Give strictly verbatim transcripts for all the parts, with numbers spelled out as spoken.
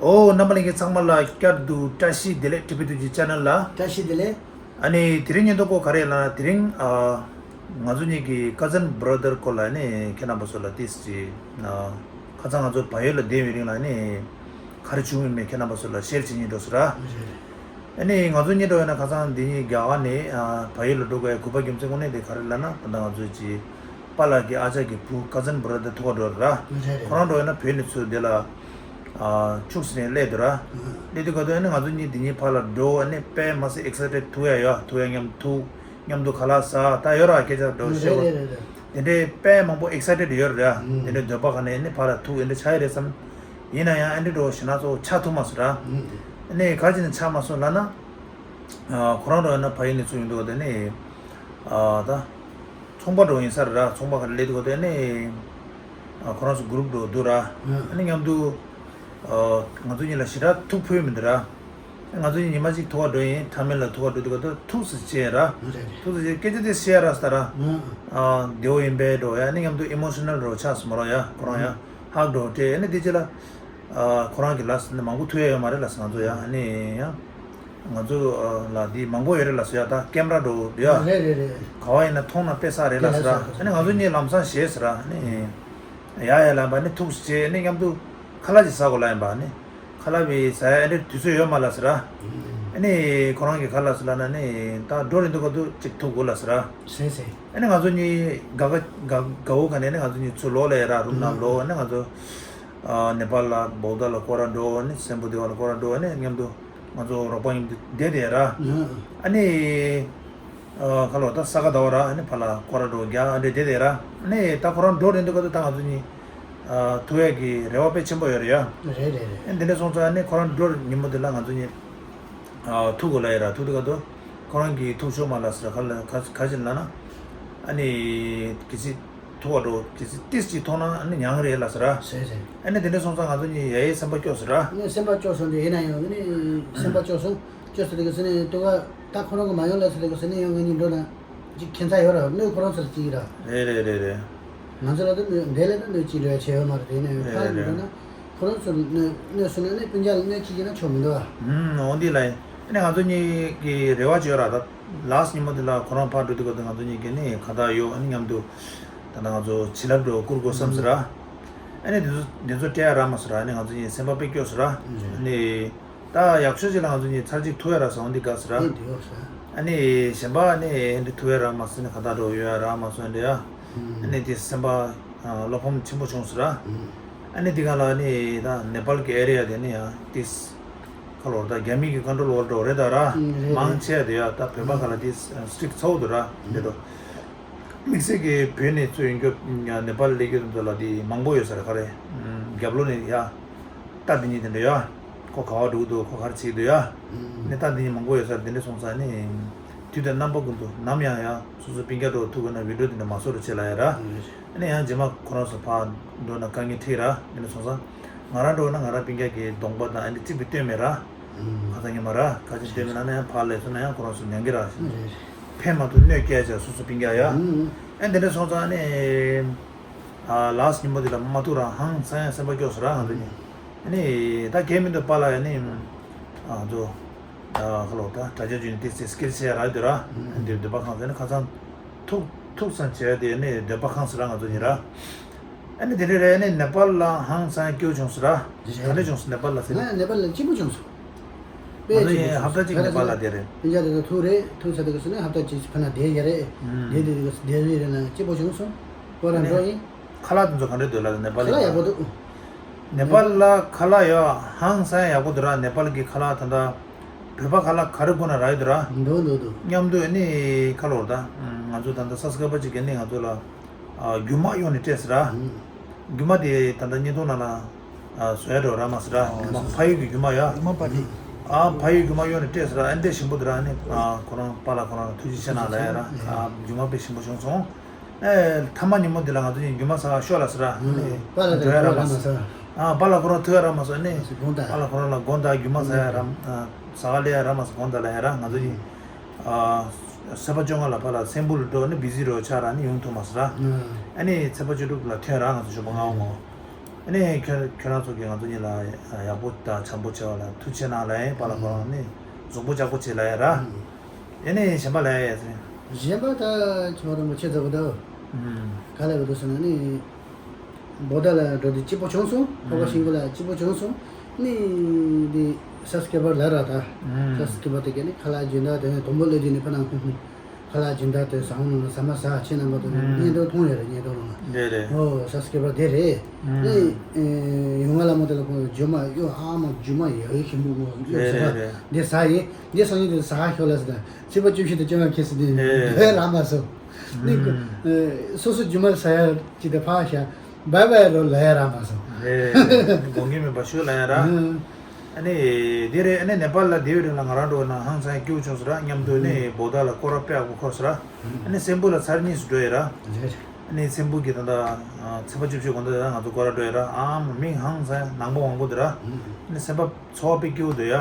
ཨོ། རྣམ་པ་ལྷན་རྒྱས་ཚང་མ་ལ་བསྐྱར་དུ་བཀྲ་ཤིས་བདེ་ལེགས། ཊི་བི་ཊུ་ཇི་ཆེ་ནལ་ལ། བཀྲ་ཤིས་བདེ་ལེགས། ཨ་ནི་དེ་རིང་ཉིན་ཐོ་སྐོར་ག་རེ་ལབ་ན། དེ་རིང་ཨ་ང་ཚོ་གཉིས་ཀྱི་ཀ་ཛིན་བྷ་ར་དར་སྐོར་ལ་ནི་ཁྱེད་རྣམ་པ་ཚོ་ལ་ཏིས་ཅི་ཨ་ཁ་སང་ང་ཚོ་བལ་ཡུལ་ལ་བསྡད་པའི་རིང་ལ་ནི་ག་རེ་བྱུང་ཡོད་མེད་ཁྱེད་རྣམ་པ་ཚོ་ལ་ཤེར་བྱེད་སྙིང་འདོད་སོང་ར། ཨ་ནི་ང་ཚོ་གཉིས་འགྲོ་ཡོད་ན་ཁ་སང་འདི་གཉིས་རྒྱ་གར་ནས་ཨ་བལ་ཡུལ་ལ་འགྲོ་དགོས་ཡ་གུས་པ་རྒྱུ་མཚན་དངོས་གནས་དེ་ག་རེ་ལབ་ན། ད་ལྟ་ང་ཚོའི་ཅི་པཱ་ལགས་ཀྱི་ཨ་ཅག་གི་བུ་ཀ་ཛིན་བྷ་ར་དར་ཐུག་ག་འགྲོ་ར། རེད་རེད། ཁོ་རང་འགྲོ་ཡོད་ན་བོད་ནས་ཚུར་འདི་ལ་ཨ་ཁྱུག་ཙམ་ནས་སླེབས་འདུག་ར། སླེབས་དུས་ག་དུས་ཨ་ནི་ང་ཚོ་གཉིས་འདི་གཉིས་ཕར་ལ་འགྲོ། ཨ་ནི་དཔེ་མ་སྲིད་ཨེག་སའི་ཊེཌ་ཐུག་ཡ་ཡོད། ཐུག་ཡ་མཉམ་ཐུག་མཉམ་དུ་ཁ་ལག་ཟ། ད་ཡོད་ར་སྐད་ཆ་འགྲོ་ཤེས་པ། རེད་རེད་རེད། དེ་འདྲའི་དཔེ་མང་པོ་ཨེག་སའི་ཊེཌ་ཡོད་རེད་ཡ། ཨུམ། དེ་འདྲའི་འདོད་པ་ག་ནས་ནི་ཕར་ལ་ཐུག་ཨེ་འདྲ་ཆགས་ཡ་རེད་བསམ། ཡིན་ན་ཡང་ཨེ་འདྲ་འགྲོ་ཞེ་ན་གཙོ་བོ་ཆགས་ཐུབ་མ་སོང་ར། ཨུམ། ཨ་ནི་ག་ཅི་ནས་ཆགས་མ་སོང་ལབ་ན། ཨ་ཁོ་རང་འགྲོ་ཡོད་ན་བལ་ཡུལ་ནས་ཚུར་ཡོང་དུས་ག་དུས་ནི་ཨ་ད་ཚོང་པ་འགྲོ་ཡིན་ས་རེད་ར། ཚོང་པ་ག་ནས་སླེབས་དུས་ག་དུས་ནི་ཨ་ཁོ་རང་ཚོ་གུ་རུབ་འགྲོ་འདུག་ར། ཨུམ། ཨ་ནི་མཉམ་དུ་ཨ་ང་ཚོ་གཉིས་ལ་ཞེ་དྲག་ཐུག་ཕོད་མི་འདུག་ར། ང་ཚོ་གཉིས་ཉི་མ་གཅིག་ཐུག་ག་འགྲོ་ཡིན། ཐ་མལ་ལ་ཐུག་ག་འགྲོ་དུས་ག་དུས་ཐུག་སུ་བྱས་ར། རེད་རེད། ཐུག་སུ་བྱས་སྐད་ཆ་དེ་བཤད་ར་ས་ར། ཨ་བདེ་བོ་ཡིན་པས་འགྲོ་ཡ། ཨ་ནི་མཉམ་དུ་ཨི་མོ་ཤི་ནལ་འགྲོ་ཆགས་སོང་མ་རོགས་ཡ། ཁོ་རང་ཡ་ཧག་འགྲོ་སྤྲད། ཨ་ནི་དེ་རྗེས་ལ་ཨ་ཁོ་རང་གི་ལ་ས་ནི་མང་པོ་ཐུག་ཡ་ཡོད་མ་རེད་ལ་ས། ང་ཚོ་ཡ་ཨ་ནི་ཡ་ང་ཚོ་ཨ་ལ་འདི་མང་པོ་ཡོད་རེད་ལ་ས་ཡ། ད་ཀེམ་ར་འགྲོ་འདུག་ཡ། རེད་རེད་རེད། ག་བ་ཡིན་ན་མཐོང་ན་དཔེ་ས་རེད་ལ་ས་ར། ཨ་ནི་ང་ཚོ་གཉིས་ལམ་སང་ཞེད་ས་ར། ཨ་ནི་ཡ་ཡ་ལ་ཡིན་པ་ནི་ཐུག་སུ་བྱས། ཨ་ནི་མཉམ་དུ་ཁ་ལག་ཅིག་ཟ་དགོས་ལ་ཡིན་པ། ཨ་ནི། ཁ་ལག་བི་ཟ་ཡ་ཨེ་འདྲ་དུས་ཚོད་ཡོད་མ་ལ་ཟེར་ར། ཨ་ནི་ཁོ་རང་གི་ཁ་ལག་ཟེར་ལ་ན་ནི་ད་འགྲོ་རན་དུས་ག་དུས་ཅིག་ཐུག་དགོས་ལ་ཟེར་ར། ཟེར་ཟེར། ཨ་ནི་ང་ཚོ་གཉིས་དགའ་དགའ་དགའ་བོ་ག་ནས་ནི་ང་ཚོ་གཉིས་ཚུར་ལོག་ལ་ཡ་ར། རུམ་ནང་ལོག། ཨ་ནི་ང་ཚོ་ཨ་ནེ་པཱལ་ལ་བོག་ད་ལ་སྐོར་ར་འགྲོ། ཨ་ནི་སེམ་བྷོ་དྷི་ཝ་ལ་སྐོར་ར་འགྲོ། ཨ་ནི་མཉམ་དུ་ང་ཚོ་རོགས་པ་མཉམ་དུ་བསྡད་དེ་ཡ་ར། ཨ་ནི། ཨ་ཁ་ལོ་ད་ས་ག་ཟླ་བ་ར། ཨ་ནི་ཕར་ལ་སྐོར་ར་འགྲོ་རྒྱ་ཨ་འདྲེ་དེ་དེ་ར། ཨ་ནི་ད་ཁོ་རང་འགྲོ་རན་དུས་ག་དུས་ད་ང་ཚོ་གཉིས་ཨ་ཐུག་ཡ་གི་རེ་བ་དཔེ་ཆེན་པོ་ཡོད་རེད་ཡ། རེད་རེད་རེད། ཨ་འདི་འདྲ་སོང་ཙང་ཨ་ནི་ཁོ་རང་འགྲོ་ཉིན་མོ་དེ་ལ་ང་ཚོ་གཉིས་ཨ་ཐུག་དགོས་ལ་ཡ་ར། ཐུག་དུས་ག་དུས་ཁོ་རང་གིས་ཐུག་ཆོག་མ་ལ་ཟེར་ག་ལ་ག་ག་ཅི་ལ་ན། ཨ་ནི་གི་ཚིག་ཐུག་པ་འགྲོ་གི་ཚིག་ཏིས་ཅིག་མཐོང་ན་ཨ་ནི་མྱངས་རེད་ལ་ཟེར་ར། ཟེར་ཟེར། ཨ་ནི་དེ་འདྲ་སོང་ཙང་ང་ཚོ་གཉིས་ཡ་ཡའི་སེམས་པ་སྐྱོ་ཟེར་ར། ཨ་ནི་སེམས་པ་སྐྱོ་སོང་དུས་ཡིན་ན་ཡང་ཨ་ནི་སེམས་པ་སྐྱོ་སོང་སྐྱོ་ཟེར་དུས་ཀྱི་ཟེར་ནས་དུ་ག་ད་ཁོ་རང་གི་མ་ཡོང་ལ་ཟེར་དུས་ཀྱི་ཟེར་ནས་ཡང་ང་གཉིས་འགྲོ་ན་ཅིག་ཁྱད་མཚར་ཡོད་ར། གནོད་ཁོ་རང་ཚོར་ཅིག་ར། རེད་རེད་རེད་རེད། ང་ཚོ་ལ་ད་གནོད་འདས་ལས་ད་གནོད་ཅིག་འགྲོ་ཡ་ཆེ་ཡོད་མ་རེད། དེ་ནས་ཡང་ཕར་འགྲོ་ན་ཁོ་རང་ཚོར་གནོད་གནོད་སོང་ན་ཨ་ནི་སྤུན་ཀྱག་ལ་གནོད་ཅིག་བྱས་ན་ཆོག་མི་འདུག་ཨ། ཧུམ། འོ་འདི་ལ་ཡིན། ཨ་ནི་ང་ཚོ་གཉིས་ཀྱི་རེ་བ་ཅིག་ཡོད་ར། ད་ལཱ་སི་ཊི་ཉིན་མོ་འདི་ལ་ཁོ་རང་ཕར་འགྲོ་དུས་ག་དུས་ང་ཚོ་གཉིས་ཀྱི་ནི་ཁ་བརྡ་ཡོད། ཨ་ནི་མཉམ་དུ་ད་ལྟ་ང་ཚོ་བྱིན་རླབས་འགྲོ་བསྐུར་དགོས་བསམ་ཟེར་ར། ཨ་ནི་འདི་ཚོ་འདི་ཚོ་སྤྲད་ཡ་རག་མ་སོང་ར། ཨ་ནི་ང་ཚོ་གཉིས་སེམས་པ་དཔེ་སྐྱོ་སོང་ར། ཨ་ནི་ད་ཡག་ཤོས་ཅིག་ལ་ང་ཚོ་གཉིས་ཚར་གཅིག་ཐུག་ཡ་རག་སོང་། འདི་དགའ་སོང་ར། ཨེ་འདི་ཡོད་ས། ཨ་ནི་གཞན་པ་ཨ་ནི་འདི་ཐུག་ཡ་རག་མ་སོང་། ནི་ཁ་བརྡ་འགྲོ་ཡོད་ཡ་རག་མ་སོང་འདི་ཡ། ཨ་ནི་དེ་སེམས་པ་བློ་ཕམ་ཆེན་པོ་བྱུང་སོང་ར། ཨ་ནི་འདི་ག་ལ་ནི་ད་ནེ་པཱལ་གི་ཨེ་རི་ཡ་དེ་ནི་ཡ་དེ་ཁ་ལོར་ད་རྒྱ་མི་གི་ཀོན་ཊོལ་འོག་འགྲོ་རེད་ད་ར། ཨ་རེད་མང་རེད་ཆེ་དེ་ཡ་ད་བོད་པ་ག་ལ་དེ་སི་ཊིག་ཚ་བོ་འདུག་ར། འདི་འགྲོ། དམིགས་བསལ་གྱི་བོད་ནས་ཚུར་ཡོང་རྒྱུ་ནེ་པཱལ་སླེབས་རྒྱུ་དེ་ཚོ་ལ་དེ་མང་པོ་ཡོད་ས་རེད། ག་རེ་རྒྱབ་ལོགས་ནས་ཡ་རྟ་འདི་གཉིས་དེ་འདྲ་ཡ། ཁོ་ག་བ་འགྲོ་གི་འདུག་ཁོ་ག་རེ་བྱེད་ཀྱི་འདུག་ཡ། ནི་རྟ་འདི་གཉིས་མང་པོ་ཡོད་ས་རེད། དེ་འདྲ་སོང་ཙང་ནི་དུས་དང་རྣམ་པ་ཀུན་ཏུ་ནམ་ཡང་ཡ་སོ་སོ་སྤུན་ཀྱག་འགྲོ་ཐུག་དགོས་ན་བི་ཌི་ཡོ་དེ་འདྲ་མ་བཟོ་རོགས་བྱེད་ལ་ཡ་ར། ཨ་ནི་ཡང་རྗེས་མ་ཁོ་རང་ཚོ་ཕར་འགྲོ་ན་དཀའ་ངལ་འཕྲད་ར། དེ་འདྲ་སོང་ཙང་ང་རང་འགྲོ་ན་ང་རང་སྤུན་ཀྱག་གི་གདོང་པ་དང་ཨ་ནི་གཅིག་པུ་སྟོན་མེད་ར། ཁ་སང་ཉི་མ་ར་ཁ་ཅིག་སྟོན་མེད་ན་ནི་ཡང་ཕར་ལས་སོང་ན་ཡང་ཁོ་རང་ཚོ་མྱང་གི་ར། ཕན་མ་ཐོགས་གནོད་སྐྱེལ་བྱས་སོ་སོ་སྤུན་ཀྱག་ཡ། ཨ་ནི་དེ་འདྲ་སོང་ཙང་ནི་ལཱ་སི་ཊི་ཉིན་མོ་དེ་ལ་མ་ཐུག་ར་ཧང་སང་ཡང་སེམས་པ་སྐྱོ་སོང་ར་ང་ཚོ་གཉིས། ཨ་ནི་ད་གལ་མི་འདུག་པཱ་ལགས་ཡ་ནི་ང་ཚོ་ཁ་ལོ་ད་དྲ་རྒྱ་བརྒྱུད་ནས་དེ་ཚེ་སྐད་ཆ་བཤད་ཡ་རག་འདུག་ར། ཨ་ནི་འདོད་པ་ཁེངས་ཟེར་ནས་ཁ་སང་ཐུག་ཐུག་སང་བྱས་དེ་ནི་འདོད་པ་ཁེངས་ཟེར་ར་ང་ཚོ་གཉིས་ར། ཨ་ནི་དེ་རིང་རེད། ཨ་ནི་ནེ་པཱལ་ལ་ཧང་སང་སྐྱོ་བྱུང་ཟེར་ར། ག་འདྲ་བྱུང་སོང་ནེ་པཱལ་ལ་ཟེར་ན། ནེ་པཱལ་ལ་སྐྱིད་པོ་བྱུང་སོང་། དཔེ་ང་ཚོ་སྐྱིད་པོ་ཡིན་ཧབ་ཏ་གཅིག་ནེ་པཱལ་ལ་བསྡད་རེད། སྤུན་ཀྱག་དེ་ཚོ་ཐུག་རེད། ཐུག་ཚར་དུས་སུ་ནི་ཧབ་ཏ་གཅིག་ཕ་ན་བསྡད་ཡ་རེད། བསྡད་དུས་དུས་བསྡད་རེད་ན་སྐྱིད་པོ་བྱུང་སོང་། སྐོར་ར་འགྲོ་ཡིན། ཁ་ལག་དེ་ཚོ་ག་འདྲ་འདུག་ལ་ནེ་པཱལ་ཁ་ལག་ཡག་པོ་འདུག་ནེ་པཱལ་ལ་ཁ་ལག་ཡ་ཧང་སང་ཡག་པོ་འདུག་ར། ནེ་པཱལ་གི་ཁ་ལག་ད་ལྟ་བོད་པ་ཁ་ལག་ག་རེ་དགོས་ན་རག་ཡོད་འདུག་ར། འདུག་འདུག་འདུག་མཉམ་དུ་ནི་ཁ་ལོར་ད་ང་ཚོ་ད་ལྟ་ས་སྐ་པ་གཅིག་གིས་ནི་ང་ཚོ་ལ། ཨ་རྒྱུ་མ་གཡོག་ནས་སྤྲད་ཟེར་ར། ཨུམ། རྒྱུ་མ་དེ་ད་ལྟ་བརྙན་ཐུང་ནང་ལ་ཨ་བཟོ་ཡ་འགྲོ་ར་མ་ཟེར་ར། རྒྱུ་མ་ཕ་ཡུལ་གྱི་རྒྱུ་མ་ཡ། རྒྱུ་མ་པ་ཏི། ཨ་ཕ་ཡུལ་རྒྱུ་མ་གཡོག་ནས་སྤྲད་ཟེར་ར། ཨ་འདྲས་ཞིམ་པོ་འདུག་ར། ཨ་ནི་ཨ་ཁོ་རང་པཱ་ལགས་ཁོ་རང་ལ་ཐུགས་རྗེ་ཆེ་གནང་ལབ་ཡ་ར། ཨ་རྒྱུ་མ་དཔེ་ཞིམ་པོ་བྱུང་སོང་། ཨེ་མཐའ་མ་ཉིན་མོ་འདི་ལ་ང་ཚོ་གཉིས་རྒྱུ་མ་ཟ་ག་ཤོག་ལ་ཟེར་ར། ཨ་ནི་ཨུམ། པཱ་ལགས་འགྲོ་ཡ་ར་མ་ཟེར། ཨ་པཱ་ལགས་ཁོ་རང་ཐུག་ཡ་ར་མ་ཟེར། ཨ་ནི་ཨ་ཟེར་དགོངས་དག་པཱ་ལགས་ཁོ་རང་ལ་དགོངས་དག་རྒྱུ་མ་ཟ་ཡ་ར། ཨ་ཟ་ག་སླེབས་ཡ་ར་མ་ཟེར་དགོངས་དག་ལབ་ཡ་ར། ང་ཚོ་གཉིས། ཨ་ཚེས་པ་བཅོ་ལྔ་ལ་ཕར་ལ་སེམས་པུ་ལ་འགྲོ་ནི་བི་ཟི་རོ་ཆགས་ར་ནི་ཡོང་ཐུབ་མ་སོང་ར། ཨ་ནི་ཚེས་པ་བཅུ་དྲུག་ལ་ཐོན་ར་ང་ཚོ་ཞོགས་པ་སྔ་པོ་ངོ་། ཨ་ནི་ཁྱོད་ཁྱོད་རང་ཚོ་གིས་ང་ཚོ་གཉིས་ལ་ཡག་པོ་དང་བྱམས་པོ་བྱས་པ་ལ་ཐུགས་རྗེ་གནང་ལ་ཡིན་པ་ལ་ཁོ་རང་ནི་གཟུགས་པོ་ལྕགས་པོ་བྱས་ལ་ཡ་ར། ཨ་ནི་གཞན་པ་ལ་ཡ་ཟེར། གཞན་པ་ད་ཁྱོད་རང་མ་ཆེ་ཚ་བོ་ད། ག་ལ་བ་དུ་ཟེར་ན་ནི། བོ་ད་ལ་འགྲོ་དུས་སྐྱིད་པོ་བྱུང་སོང་། ཁོ་པ་ཤིང་ཀུ་ལ་སྐྱིད་པོ་བྱུང་སོང་། ནི་འདི་སབ་སི་ཀེ་བར་ལ་ར་ད། སབ་སི་ཀེ་བར་དེ་ག་ནི་ཁ་ལག་སྦྱིན་བདག་དེ་ནི་དུམ་བུ་ལས་དེ་ནི་ཕ་ནང་ཁུང་ཁུང་། ཁ་ལག་སྦྱིན་བདག་དེ་ཟ་འོང་ནང་ཟ་མ་ཟ་ཆེ་རྣམ་པ་དེ་ནི་ཨུམ། བརྙན་ཐུང་མཐོང་ཡོད་རེད། བརྙན་ཐུང་ནང་ལ། རེད་རེད། ཨོ་སབ་སི་ཀེ་བར་དེ་རེད། ཨུམ། ནི་ཡོང་ང་ལ་མོ་དེ་ལ་ཁོང་རྒྱུ་མ་གཡོ་ཨ་མ་རྒྱུ་མ་ཡོད་ཡོད་ཤིང་བུ་མོ་གཡོ་རེད་ཟ་རེད་རེད། འདི་ཟ་ཡིན། འདི་སང་ཉིན་དེ་ཟ་ཤོག་ལ་ཟེར་ན་ཚིག་པ་བཅུ་བཞི་དང་བཅོ་ལྔ་ཁེ་སི་དེ་རེད། འདོད་རག་མ་སོང་། ནི་ཨུམ། སོ་སོ་རྒྱུ་མ་ཟ་ཡ་ཅི་དེ་ཕ་ཤ། བའི་བའི་རོ་ལ་ཡ་རག་མ་སོང་། རེད། དགོངས་ཀྱི་མེད་པ་ཞུ་ལ་ཡ་ར། ཨ་ནི་དེ་རེད། ཨ་ནི་ནེ་པཱལ་ལ་དེ་བའི་རིང་ལ་ང་རང་འགྲོ་བ་ན་ཧང་སང་སྐྱིད་པོ་བྱུང་སོང་ར། མཉམ་དུ་ནི་བོ་ད་ལ་སྐོར་ར་དཔེ་ཡག་པོ་འཁོར་སོང་ར། ཨ་ནི་སེམས་པུ་ལ་ཚར་གཉིས་སུ་འགྲོ་ཡ་ར། རེད། ཨ་ནི་སེམས་པུ་གི་ད་ལྟ་ཚེས་པ་བཅུ་བཞི་དགོང་དག་ང་ཚོ་སྐོར་ར་འགྲོ་ཡ་ར། ཨ་མ་མི་ཧང་སང་ནང་པ་དབང་པོ་འདུག་ར། ཨ་ནི་སེམས་པ་ཚོར་བ་དཔེ་སྐྱིད་པོ་འདུག་ཡ།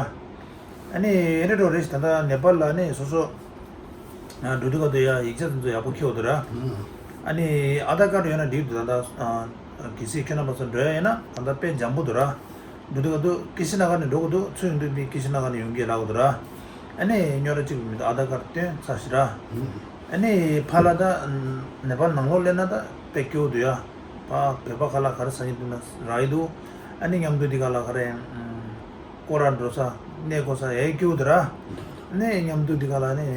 ཨ་ནི་ཨེ་འདྲ་འགྲོ་རེད་ཞིག་ད་ལྟ་ནེ་པཱལ་ལ་ནི་སོ་སོ་འགྲོ་དུས་སྐབས་དུ་ཡ་ཡིག་ཆ་དེ་ཚོ་ཡག་པོ་འཁྱེར་འདུག་ར། ཨ་ནི་ཨ་དྷར་ཀར་ཡོད་ན་འགྲིག་འདུག་ད་ལྟ་གལ་སྲིད་ཁྱོད་རྣམ་པ་ཚོ་འགྲོ་ཡ་ཡིན་ན་ད་ལྟ་དཔེ་འཇམ་པོ་འདུག་ར། འགྲོ་དུས་སྐབས་དུ་ཀི་ཤི་ན་གར་ནས་འགྲོ་དགོས་འདུག་ཚུར་ཡོང་དུས་མི་ཀི་ཤི་ན་གར་ནས་ཡོང་གི་ལབ་འདུག་ར། ཨ་ནི་རྙོག་དྲ་གཅིག་མི་འདུག་ཨ་དྷར་ཀར་སྟོན་ཚར་ཞིག་ར། ཨ་ནི་ཕར་ལ་ད་ནེ་པཱལ་ནང་ལོགས་སླེབས་ན་ད་དཔེ་སྐྱིད་པོ་འདུག་ཡ། ཕ་བོད་པ་ཁ་ལག་ག་རེ་ཟ་སྙིང་འདུག་ན་རག་གི་འདུག་ཨ་ནི་མཉམ་དུ་འདི་ག་ལ་ག་རེ། སྐོར་ར་འགྲོ་ས་གནས་སྐོར་ས་ཡའི་སྐྱིད་པོ་འདུག་ར། ནས་མཉམ་དུ་འདི་ག་ལ་ནི་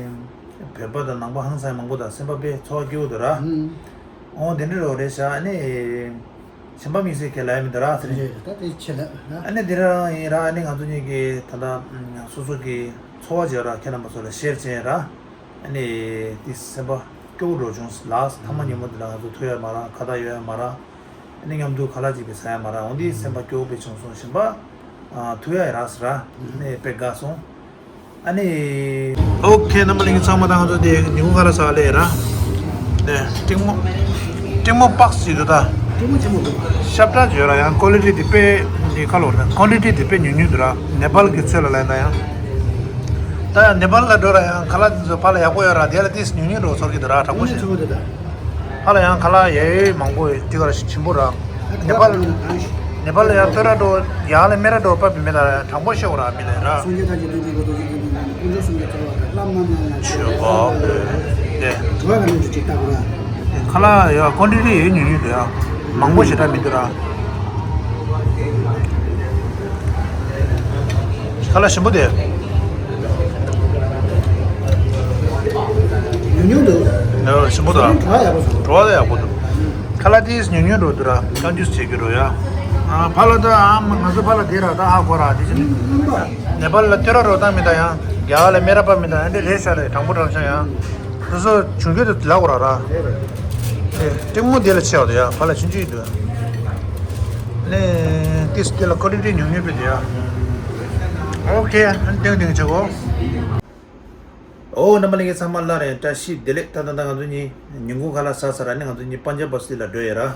བོད་པ་དང་ནང་པ་ཧང་སང་མང་པོ་དང་སེམས་པ་དཔེ་ཚོར་བ་སྐྱིད་པོ་འདུག་ར། ཨོ་དེ་འདྲ་རོ་རེད་ཤག་ཨ་ནི་གཞན་པ་དམིགས་བསལ་གྱི་ལ་ཡ་མི་འདུག་ར་ཟེར། རེད་རེད། ད་དེ་ཆེ་ལ་ཨ་ནི་འདི་རང་ཡིན་ར། ཨ་ནི་ང་ཚོ་གཉིས་ཀྱིས་ད་ལྟ་སོ་སོ་གི་ཚོར་བ་བརྗོད་ར་ཁྱེད་རྣམ་པ་ཚོ་ལ་ཤེར་བྱས་ར། ཨ་ནི་དེ་སེམས་པ་སྐྱོ་བོ་འགྲོ་བྱུང་ལགས། ཐ་མ་ཉིན་མོ་དེ་ལ་ང་ཚོ་ཐུག་ཡ་མ་ར། ཁ་བརྡ་ཡོད་ཡ་མ་ར། ཨ་ནི་མཉམ་དུ་ཁ་ལག་ཅིག་བས་ཟ་ཡ་མ་ར། འོ་འདི་སེམས་པ་སྐྱོ་བོ་དཔེ་བྱུང་སོང་། གཞན་པ་ཐུག་ཡ་ཡ་རག་སོང་ར། ཨ་ནི་དཔེ་དགའ་སོང་། ཨ་ནི། ཨོ་ཁེ་རྣམ་པ་ལྷན་རྒྱས་ཚང་མ་དང་ང་ཚོ་དེ་ཉིན་གུང་ཁ་ལག་ཟ་ལེ་ར། ནས་ཏིང་མོ། ཏིང་མོ་པགས་ཟེར་འདུག་ད། ཏིང་མོ་ཆེན་མོ་འདུག་ཤབ་ཏྲ་ཡོད་ར། ཡང་ཀོ་ལི་ཊི་དེ་དཔེ་འདི་ཁ་ལོ་ར། ཀོན་ཊི་ཊི་དེ་དཔེ་ཉུང་ཉུང་འདུག་ར། ནེ་པཱལ་གི་ཚོད་ལ་ལན་ད་ཡང་། ད་ནེ་པཱལ་ལ་འགྲོ་ར་ཡང་ཁ་ལག་འདི་ཚོ་ཕ་ལ་ཡག་པོ་ཡོད་ར། དེ་ལ་ཏིས་ཉུང་ཉུང་འགྲོ་ཚོར་གི་འདུག་ར། དྲང་པོ་ཞིག་ཕ་ལ་ཡང་ཁ་ལག་ཡ་ཡོད་མང་པོ་ཡོད་དེ་ག་ར་ཞིག་ཆེན་པོ་ར། ནེ་པཱལ། ནེ་པཱལ་ལ་ཡང་ཐོས་ར་འགྲོ་ཡང་ལ་མེ་ར་འགྲོ་པ་བི་མེ་ད་དྲང་པོ་ཤོག་ར་མི་ལ་ར། སངས་རྒྱས་ཐམས་ཅད་ཐུགས་རྗེ་ཀུན་ཏུ་བཞེད་དུ་འདུག་དཀོན་མཆོག་གསུམ་གྱི་རྩ་བ་དང་བླ་མ་རྣམས་ལ་མཆོད་པ་འབུལ་ཏེ། ཁ་ལག་ཡ་ཀོན་ཊི་ཊི་ཡོད་ཉུང་ཉུང་འདུག་ཡ། མང་པོ་ཞེ་དྲག་མི་འདུག་ར། ཁ་ལག་ཞིམ་པོ་དེ། ཉུང་ཉུང་འདུག་ཡ་ཞིམ་པོ་དང་། བྲོ་བ་ཡག་པོ་འདུག་བྲོ་བ་ཡག་པོ་འདུག་ཁ་ལག་དེ་ཉུང་ཉུང་འགྲོ་འདུག་ར། ཀན་ཇུས་བྱེད་ཀྱི་རོ་ཡ། ཨ་ཕ་ལ་ད་ཨ་མ་ང་ཚོ་ཕ་ལ་དེ་ར་ད་ཧ་གོ་ར་དེ་ཅི་ནི། ནེ་པཱལ་ལ་ཏེ་ར་རོ་ད་མི་ད་ཡང་རྒྱ་གར་ལ་མེ་ར་པ་མི་ད་ཡང་དེ་རེད་ཤ་རེད། དྲང་པོ་དྲང་ཤ་ཡང་། དེ་ཚོ་བྱུང་རྒྱུ་དེ་ལ་གོ་ར་ར། ཨེ་ཏིང་མོ་དེ་ལ་ཆེ་བ་དེ་ཡ་ཕ་ལ་ཆུང་ཆུང་ཡིན་དུ། ནས་ཏིས་དེ་ལ་ཀོ་ལི་ཊི་ཉུང་ཉུང་པོ་དེ་ཡ། ཨོ་ཁེ་ཨན་ཏིང་ཏིང་ཆེ་གོ། ཨོ་རྣམ་པ་ལྷན་རྒྱས་ཚང་མ་ལ་རེ་བཀྲ་ཤིས་བདེ་ལེགས། ད་ད་ད་ང་ཚོ་གཉིས་ཉིན་གུང་ཁ་ལག་ཟ་ས་ར་ནི་ང་ཚོ་གཉིས་པན་ཇབ་བ་སི་ལ་འགྲོ་ཡོད་ར།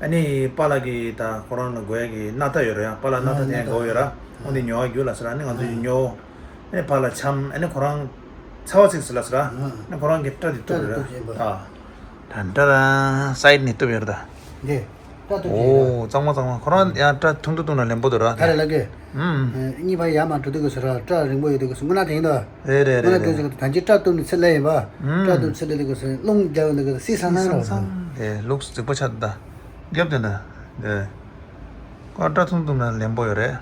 ཨ་ནི་པཱ་ལགས་ཀྱིས་ད་ཁོ་རང་ལ་དགོས་ཡ་གི་སྣ་ཐག་ཡོད་ར་ཡ། པཱ་ལགས་སྣ་ཐག་དེ་ཡང་དགོས་ཡོད་ར། འོ་འདི་ཉོ་བ་རྒྱུ་ལ་ཟེར་ར་ནི་ང་ཚོ་གཉིས་ཉོ། ཨ་ནི་པཱ་ལགས་འཆམ། ཨ་ནི་ཁོ་རང་ཚ་བ་ཚིག་ཟེར་ལ་ཟེར་ར། ཨ་ནི་ཁོ་རང་གིས་སྐྲ་དེ་གཏུབ་ར། ཨ་ད་ད་ད་སའིཌ་ནས་གཏུབ་ཡོད་ར་ད། འདི། སྐྲ་གཏུབ་ཀྱི་ཡོད། ཨོ་གཙང་མ་གཙང་མ། ཁོ་རང་ཡང་སྐྲ་ཐུང་ཐུང་ཐུང་ན་ལེན་པོ་འདུག་ར། ད་རེ་ལ་གེ་ཨུམ། གཉིས་པ་ཡར་མར་འགྲོ་དུས་ཀྱི་སོ་ར་སྐྲ་རིང་པོ་ཡོད་དུས་ཀྱི་སོ་སྔོན་ན་དེ་ཡིན་དོ། རེད་རེད་རེད་སྔོན་ན་དེ་རེད། ཚོ་ད་ཅི་སྐྲ་གཏུབ་ནས་ཚེ་ལས་ཡིན་པ། ཨུམ། སྐྲ་གཏུབ་ཚེ་ལས་དུས་ཀྱི་སོ་རླུང་རྒྱག་ཡོང་དུས་ཀྱི་སི་སང་སང་རོ། སང་སང་། རེད་ལུགས་གཟིགས་པོ་ཆགས་འདུག་རྒྱབ་དེ་འདྲ། རེད། ཁོ་སྐྲ་ཐུང་ཐུང་ན་ལེན་པོ་ཡོད་རེད།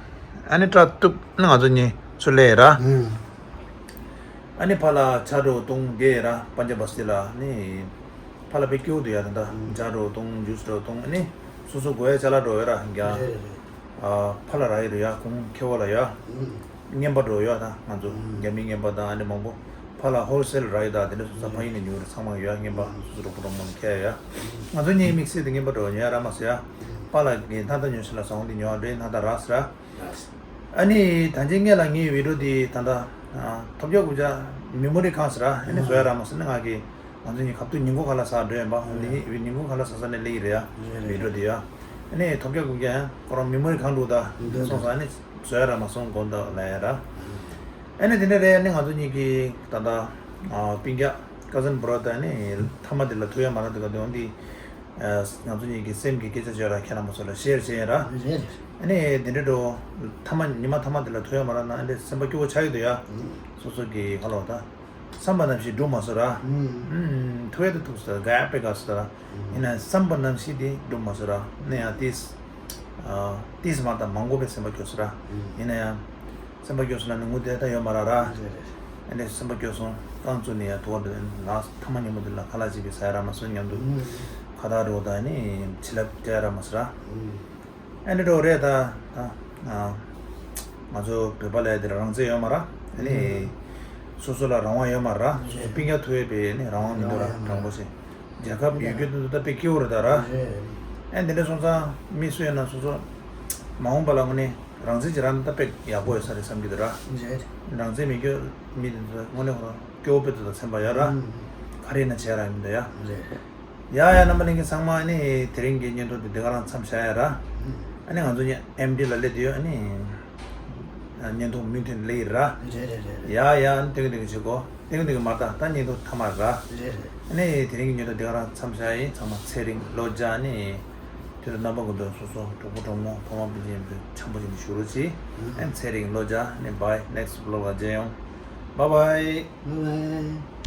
ཨ་ནི་སྐྲ་གཏུབ་ནི་ང་ཚོ་གཉིས་ཚུར་སླེབས་ཡོད་ར། ཨུམ། ཨ་ནི་ཕར་ལ་ཇ་འདྲ་བོ་བཏུང་བསྡད་ཡོད་ར། པན་ཇབ་བ་སི་ལ་ནི། ཕར་ལ་དཔེ་སྐྱིད་པོ་འདུག་ཡ། ད་ལྟ་ཇ་འདྲ་བོ་བཏུང་ཇུས་འདྲ་བོ་བཏུང་ཨ་ནི་སོ་སོ་དགོས་ཡ་ཅ་ལག་འདྲ་བོ་ཡོད་ར་རྒྱ། རེད་རེད་རེད། ཨ་ཕར་ལ་རག་གི་རེད་ཡ། གོང་ཁེ་བོ་ལ་ཡ། ཨུམ། རྔན་པ་འདྲ་བོ་ཡོད་ད་ང་ཚོ་ཨུམ། རྒྱ་མིའི་རྔན་པ་དང་ཨ་ནི་མང་པོ། ཕར་ལ་ཧོལ་སེལ་རག་ཡོད་ད། དེ་འདྲ་སོ་སོ་ཕ་ཡིན་ནས་ཉོ་རེད། ཚང་མ་ཡོད་ཡ། རྔན་པ་སོ་སོ་གྲོགས་པོ་གྲོགས་མོ་ནས་ཁྱེར་ཡ། ང་ཚོ་གཉིས་དམིགས་བསལ་དུ་རྔན་པ་འདྲ་བོ་ཉོ་ཡ་རག་མ་སོང་ཡ། པཱ་ལགས་ཀྱིས་སྣ་ཐག་ཉོ་ཤེས་ལ་ཟ་འོང་དེ་ཉོ་བ་འདྲ་སྣ་ཐག་རག་ཟེར་ར། ཨ་ནི་ད་ཅི་སྔས་ལ་ངའི་བི་ཌིའོ་འདི་ད་ལྟ་ཨ་ཐོལ་རྒྱག་རྐུབ་བཀྱག་མི་མོ་རི་གང་ཟེར་ར། ཨ་ནི་བཟོ་ཡ་རག་མ་སོང་ནི་ང་གིས་ང་ཚོ་གཉིས་ཁ་ཐུག་ཉིན་གུང་ཁ་ལག་ཟ་འགྲོ་ཡིན་པ། འོ་འདི་ཉིན་གུང་ཁ་ལག་ཟ་ས་ནས་སླེབས་ཀྱི་རེད་ཡ། རེད་རེད། བི་ཌིའོ་འདི་ཡ། ཨ་ནི་ཐོལ་རྒྱག་རྐུབ་བཀྱག་ཡང་ཁོ་རང་མི་མོ་རི་གང་འདུག་ད་འདུག་སོང་ཙང་ཨ་ནི་བཟོ་ཡ་རག་མ་སོང་དགོངས་དག་ལབ་ཡ་ར། ཨ་ནི་དེ་འདྲ་རེད། ཨ་ནི་ང་ཚོ་གཉིས་ཀྱིས་ད་ལྟ་ཨ་སྤུན་ཀྱག་ཀ་ཟིན་བྷ་ར་དར་ཨ་ནི་མཐའ་མ་དེ་ལ་ཐུག་ཡ་མ་རག་དུས་ག་དུས་འོ་འདི། ཨ་ང་ཚོ་གཉིས་ཀྱི་སེམས་ཀྱི་སྐད་ཆ་བརྗོད་ར། ཁྱེད་རང་མ་སོ་ལ་ཤེར་བྱེད་ཡིན་ར། རེད་རེད། ཨ་ནི་དེ་འདྲ་འགྲོ། ཐ་མ་ཉི་མ་ཐ་མ་དེ་ལ་ཐོས་ཡོད་མ་ར་ན། ཨ་ནི་སེམས་པ་སྐྱོ་བོ་ཆགས་ཡོད་དོ་ཡ། ཨུ། སོ་སོ་གི་ཧ་ལོ་ད། བསམ་པ་ནམ་ཞིག་འགྲུབ་མ་སོ་ར། ཨུ། ཐུགས་ཡ་དེ་ཐུགས་སོ་ག་ཡ་པེ་ག་སོ་ར། ཨུ། ཡིན་ན་བསམ་པ་ནམ་ཞིག་དེ་འགྲུབ་མ་སོ་ར། ནི་ཡ་ཏིས། ཨ་ཏིས་མ་ད་མང་པོ་པའི་སེམས་པ་སྐྱོ་སོ་ར། ཨུ། ཡིན་ན་ཡང་། སེམས་པ་སྐྱོ་སོང་ན་ནི་ངུ་བསྡད་ད་ཡོད་མ་ར་ར། རེད་རེད། ཨ་ནི་སེམས་པ་སྐྱོ་སོང་། རྐང་བཙུགས་ནས་ཡ་དུ་བ་འདི་ལ་ཐ་མ་ཉིན་མོ་འདི་ལ་ཁ་ལག་ཅིག་བི་ས་ཡ་ར་མ་སོང་མཉམ་དུ། ཨུ། ཁ་བརྡ་རེ་བ་ད་ནི་བྱིན་རླབས་སྤྲད་ར་མ་སོང་ར། ཨུ། ཨ་ནི་འགྲོ་རེད་ད། ད་ང་ཚོ་བོད་པ་ལ་ཡ་འདི་རང་བཙན་ཡོད་མ་ར། ཨ་ནི་ཨུ། སོ་སོ་ལ་རང་དབང་ཡོད་མ་ར། སོ་སོ་སྤུན་ཀྱག་ཐུ་ཡོད་པའི་ནི་རང་དབང་མི་འདུག་ར། རང་དབང་ཡོད་མ་ར། དྲང་པོ་བྱས། རྒྱལ་ཁབ་ཡོད་རྒྱུ་དེ་ཚོ་ད་དཔེ་སྐྱིད་པོ་རེད་ད་ར། རེད། ཨེ་འདི་འདྲ་སོང་ཙང་མི་སུ་ཡིན་ན་སོ་སོ་མ་འོངས་པ་ལ་དངོས་གནས་རང་བཙན་ཅིག་རག་ན་ད་དཔེ་ཡག་པོ་ཡོད་ས་རེད་བསམ་གྱི་འདུག་ར། རེད། རང་བཙན་མེད་རྒྱུ་མི་དེ་ཚོ་དངོས་གནས་ཁོ་རང་སྐྱོ་བོ་དཔེ་ཚོ་དང་སེམས་པ་ཡོད་ར། ཨུམ། ག་རེ་ཡིན་ན་བྱས་ར་ཡིན་འདུག་ཡ། རེད། ཡ་ཡ་རྣམ་པ་ལྷན་རྒྱས་ཚང་མ་ནི་དེ་རིང་གི་བརྙན་ཐུང་དེ་འདི་ག་རང་མཚམས་བཞག་ཡ་ར། ཨུམ། ཨ་ནི་ང་ཚོ་ནི་ཨེམ་ཌི་ལ་སླེབས་དུས་ཨ་ནི། བརྙན་ཐུང་མུ་མཐུད་སླེབས་ཡིན་ར། རེད་རེད་རེད། ཡ་ཡ་ཨ་ནི་ཐེངས་ཐེངས་བྱེད་གོ། ཐེངས་ཐེངས་མ་ད་ད་བརྙན་ཐུང་མཐའ་མ་ར། རེད་རེད། ཨ་ནི་དེ་རིང་གི་བརྙན་ཐུང་འདི་ག་རང་མཚམས་བཞག་ཡིན། ཚང་མ་ཚེ་རིང་བློ་རྒྱ་ནི། དུས་དང་རྣམ་པ་ཀུན་ཏུ་སོ་སོ་གྲོགས་པོ་གྲོགས་མོ་ཕ་མ་སྤུན་མཆེད་ཡིན་པའི་འཆམ་པོ་ཡིན་པའི་ཞུ་རོགས་གྱིས། ཨ་ནི་ཚེ་རིང་བློ་རྒྱ་ནི། Bye, next vlog ལ་མཇལ་ཡོང་། Bye bye. Bye bye.